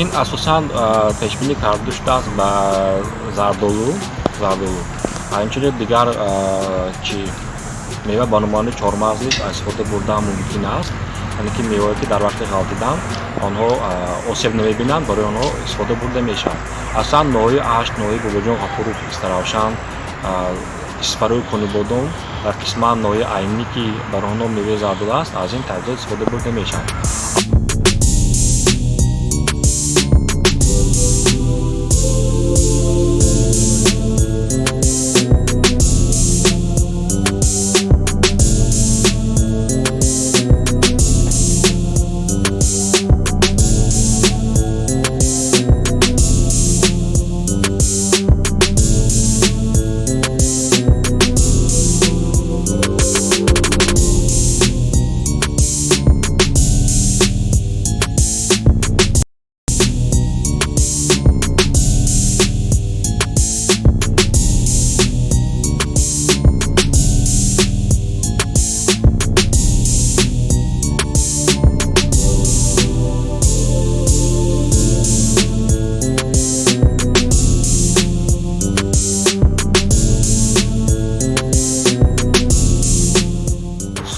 Ин асосан пешбинӣ карда шудааст ба зардолу, зардолу. Инчунин дигар чи мева ба номи чормағз низ истифода бурдан мумкин аст. Яъне ки меваое ки дар вақти ғалтидан онҳо осеб намебинанд, барои онҳо истифода бурда мешавад. Аслан ноҳияи Ашт, ноҳияи Бобоҷон Ғафуров, Истаравшан, Исфараи Конибодом ва қисман ноҳияи Айнӣ, ки бар онҳо меваи зардолу аст, аз ин таҷҳизот истифода бурда мешавад.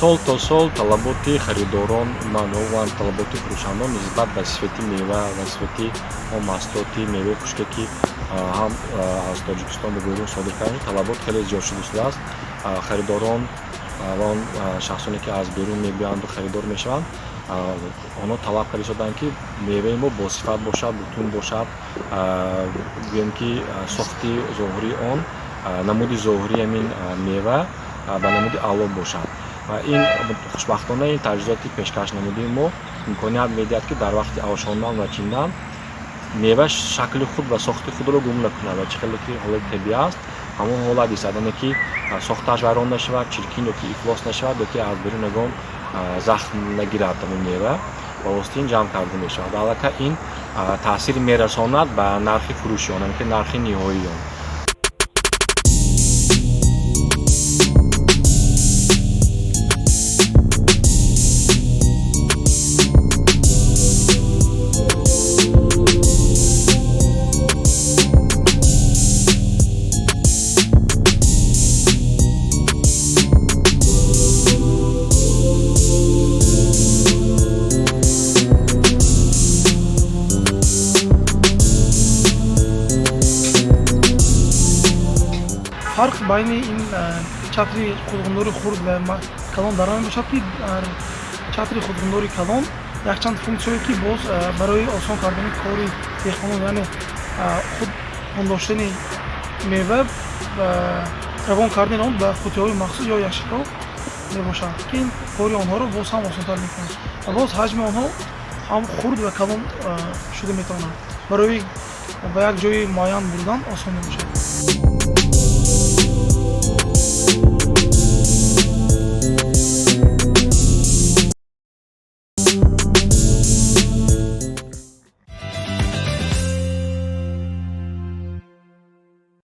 Сол то сол талаботи харидорон ва талаботи фурӯшандон нисбат ба сифати мева ва сифати он маҳсулоти меваи хушке, ки ҳам аз Тоҷикистон ба берун содир карда, талабот хеле зиёд шуда истодааст. Харидорон ва он шахсоне, ки аз берун мебиёянду харидор мешаванд, онҳо талаб карда истоданд, ки меваи мо босифат бошад, бутун бошад, гӯем ки сохти зоҳирии он, намуди зоҳирии ҳамин мева ба намуди аъло бошад. Ва ин хушбахтона ин таҷҳизоти пешкашнамудии мо имконият медиҳад, ки дар вақти авшондан ва чиндан мева шакли худ ва сохти худро гум накунад ва чӣ хеле ки ҳолати табиӣ аст, ҳамон ҳолат истад, яъне ки сохтааш вайрон нашавад, чиркин ё ки ифлос нашавад, ё ки аз берун ягон захм нагирад. Ҳамин мева ба воситаи ин ҷамъ карда мешавад. Аллакай ин таъсир мерасонад ба нархи фурӯши он, яъне ки нархи ниҳоии он. Фарқ байни ин чатри қудғундори хурд ва калон дар он мебошад, ки дар чатри қудғундори калон якчанд функсияе, ки боз барои осон кардани кори деҳқонон, яъне худ андоштани мева ва равон кардани он ба қуттиҳои махсус ё ящикҳо мебошад, ки ин кори онҳоро боз ҳам осонтар мекунад. Ва боз ҳаҷми онҳо ҳам хурд ва калон шуда метавонад, барои ба як ҷои муайян бурдан осон мебошад.